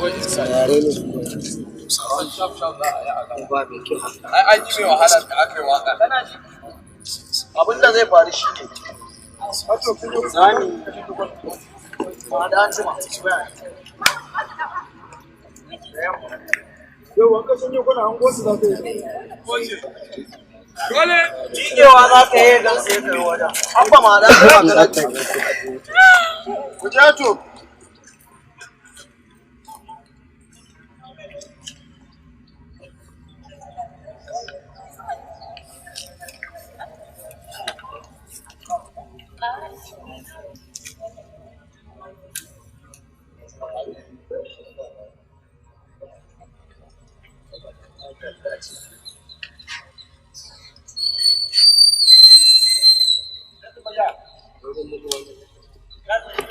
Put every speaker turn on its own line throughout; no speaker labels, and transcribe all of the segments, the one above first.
Kawai inside.
Yare ne.
Shaf shaf za a yi a gama.
Ba mai kyau.
Ai an yi mai wahala da aka yi waka.
Abin da zai faru shi ne. Zani. Ma da an jima.
Yau an kasan yau kana hango su za ka yi.
Dole.
Cikewa za ka yi don sai ka yi wajen. Abba ma da an jima kana ci.
Ku ja to.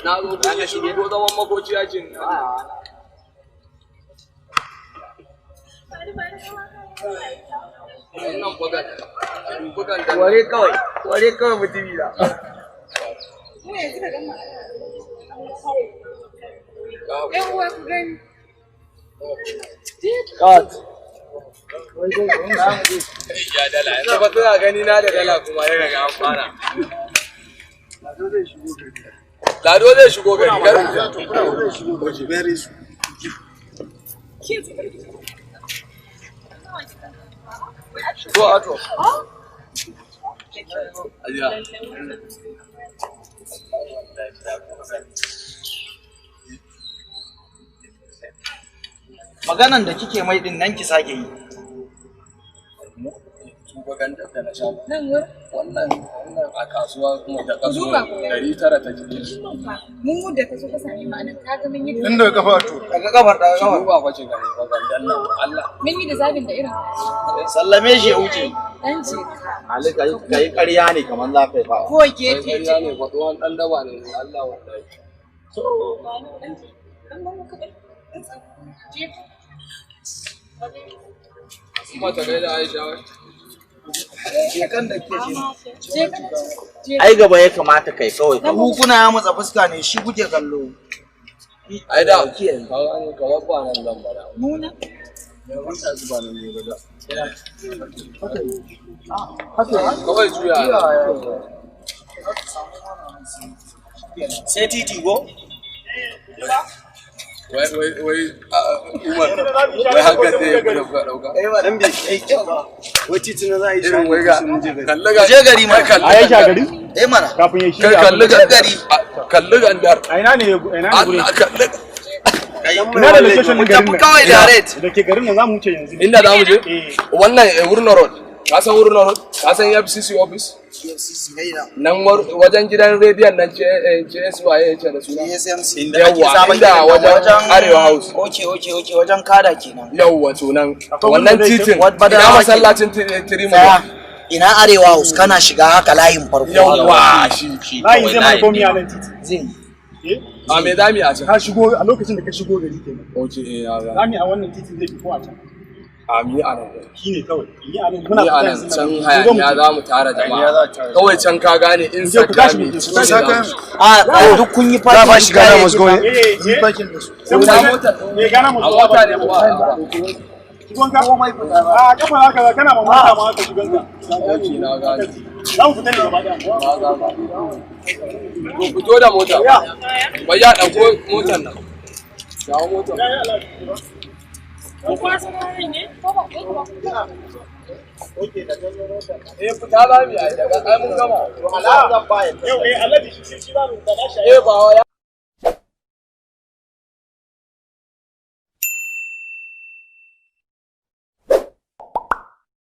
Na zo kun yi shiru ko zaman makoci ake ne. Wannan bugan. Bugan da.
Ware kawai. Ware kawai mutumi da.
Cut. Ya dala. Yanzu ba suna gani na da dala kuma ya ga an fara. Lado zai shigo gari. Kar Shigo ato. Ajiya.
Maganan da kike mai din nan ki sake yi.
Tuba gandar da na sha.
Nan wurin?
Wannan wannan a kasuwa kuma da kaso
Duba ku gani.
900 take.
Mun da ka zo ka same mu anan ka ga mun yi
Tun daga kafa to.
Daga kafar daga kafar.
Duba fa ce gani fa gandan nan Allah.
Mun yi design da irin
Sallame shi ya wuce.
dan je ka.
Ali ka yi ƙarya ne kamar za ka yi fa.
Ko gefe
Ƙarya ne fa tsohon ɗan daba ne Allah wallahi.
Dan ba mu kaɗai. Je ka.
Kuma ta gaida Aisha wai.
Shekan da ke shi.
Je ka. Je
Ai gaba ya kamata kai kawai. Ku kuna ya matsa fuska ne shi kuke kallo.
Ai da ka gane kamar ba nan zan bada.
Muna.
Kawai juya.
Sai titi go.
Wai wai wai Umar wai haka zai yi gudu ka ɗauka.
Dan bai kai kyau ba.
Wai titi na za a yi
Irin wai ga kalli ga
Je gari ma.
kalli
A yanke a gari?
Eh mana.
Kafin ya
Kai
shirya.
kalli
Je gari.
Kalli gandar.
A ina ne ina ne gurin?
Allah kalli.
Ina da location din garin
Tafi
nan.
kawai direct.
Da ke garin nan za mu wuce yanzu.
Inda za mu je?
Eh.
Wannan Wurno Road. Ka san Wurno Road? Ka san FCC office?
EFCC ne na.
Nan wajen gidan rediyon nan JSY yake da suna.
ESMC.
Yawwa, inda wajen Arewa House.
Okay okay okay wajen kada kenan.
Yawwa to nan.
Akwai
Wannan
wurin da zai
titin.
Badarawa
Ina
ke-
masallacin Tirimo.
Tsaya. Ina Arewa House kana shiga haka layin farko.
Yawwa shi shi.
Layin zai mana komi a nan titi.
Zai yi.
Eh?
A me za mu yi a can?
Ka shigo a lokacin da ka shigo gari kenan.
Ok, eh, ya ga.
Za mu yi a wannan titin zai fi ko a can.
A mu yi a nan.
Shi ne kawai. Yi a nan muna
Ni a
fita
nan
yanzu
can
nan.
hayaniya za mu tara jama'a. Kawai can ka gane in
Je ku
sa
tashi
mu
mu je, ku
ciki
tashi.
za mu.
A duk kun yi
Za ba shi Ghana must go ne?
Eh, eh. Sai mu
Ina
tafi.
motar?
Eh, Ghana must
A
go.
mota ne ko a ba?
Shigon ka? A kafa haka kana ma mota ma haka shigon ka.
Ok, na gane.
Za mu fita ne gaba ɗaya.
Na gane. To fito da mota. Wai ya ɗauko motar nan. Dawo motar.
Ko kwasan wurin ne? Ko ba ko ba?
Eh fita za mu yi ai daga ai mun gama.
Yau eh Alhaji shi shi za mu fita shi.
Eh ba wa ya